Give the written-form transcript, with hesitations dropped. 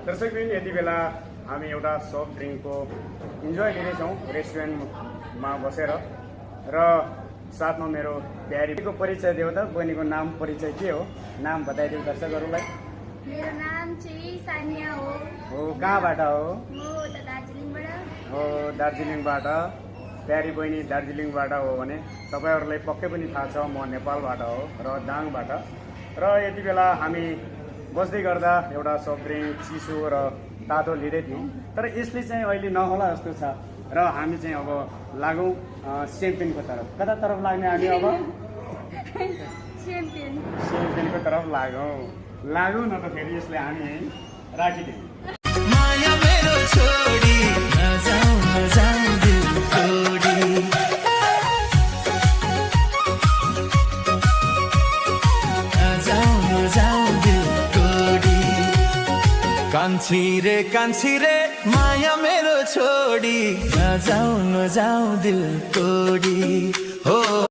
दर्शकबिन यति बेला हामी एउटा सफ्ट ड्रिङ्कको इन्जोय लिँदैछौँ रेस्टुरेन्टमा बसेर र साथमा मेरो प्यारीको परिचय दियो त बहिनीको नाम परिचय के हो नाम बताइदियो दर्शकहरूलाई मेरो नाम चाहिँ सानिया हो कहाँबाट हो म उता दार्जिलिङबाट हो दार्जिलिङबाट प्यारी बहिनी दार्जिलिङबाट हो भने तपाईँहरूलाई पक्कै पनि थाहा छ म नेपालबाट हो र दाङबाट र यति बेला हामी बस्दै गर्दा एउटा सफ्ट ड्रिङ्क चिसो र तातो लिँदै थियौँ तर यसले चाहिँ अहिले नहोला जस्तो छ र हामी चाहिँ अब लागौँ सेम्पेनको तर्फ कतातर्फ लाग्ने हामी अब सेम्पेनको तर्फ लागौँ न त फेरि यसले हामी राखिदिउँ माया मेरो छोडी नजाऊ नजाऊ दिल तोडी नजाऊ नजाऊ दिल तोडी कान्छी रे माया मेरो छोडी नजाऊ नजाऊ दिल तोडी हो